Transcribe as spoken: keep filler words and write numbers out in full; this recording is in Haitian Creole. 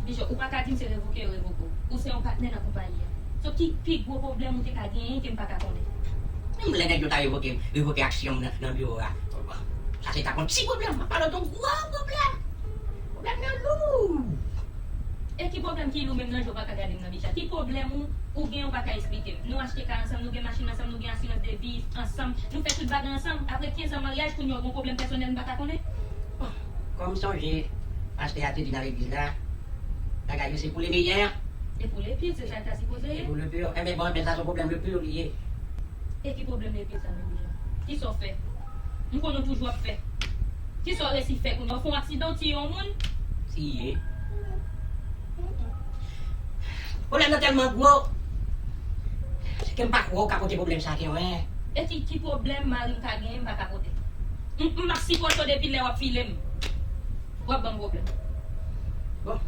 Bijo, ou pa ka di m se revoke yo revoke w. Ou se yon patnè nan konpayi a. So ki pi gwo pwoblèm ou te ka genyen ke m pa ka konnen? Menm lè nèg yo ta revoke m, revoke aksyon m nan, nan biwo a. Sa se ta konn ti pwoblèm. M ap pale w de yon gwo pwoblèm. Pwoblèm nan lou. E ki pwoblèm ki lou menm nan je w pa ka gade m nan Bicha? Ki pwoblèm ou, ou gen ou pa ka eksplike m? Nou achte kay ansanm, nou gen machin ansanm, nou gen asirans de vi ansanm, nou fè tout bagay ansanm. Apre kenz an maryaj, kounye a w gen yon pwoblèm pèsonèl m pa ka konnen? Bon, kòm sonje, pastè a te di nan legliz la, bagay yo se pou le meyè. E pou le pire, se sa l ta sipoze ye. E pou le pire. Enben, bon, enben, sa se yon pwoblèm le pire li ye. E ki pwoblèm le pire sa menm, Bicha? Kisa w fè? M konnen w toujou ap fè. Kisa w resi fè kounye a? Ou fè yon aksidan, w tiye yon moun? Tiye. Pwoblèm nan tèlman gwo, se ke m pa kwè w ka pote pwoblèm sa ke mwen. E ki, ki pwoblèm mari m ka genyen m pa ka pote? M, m ap sipòte w depi lè w ap file m. W ap ban m pwoblèm. Bon,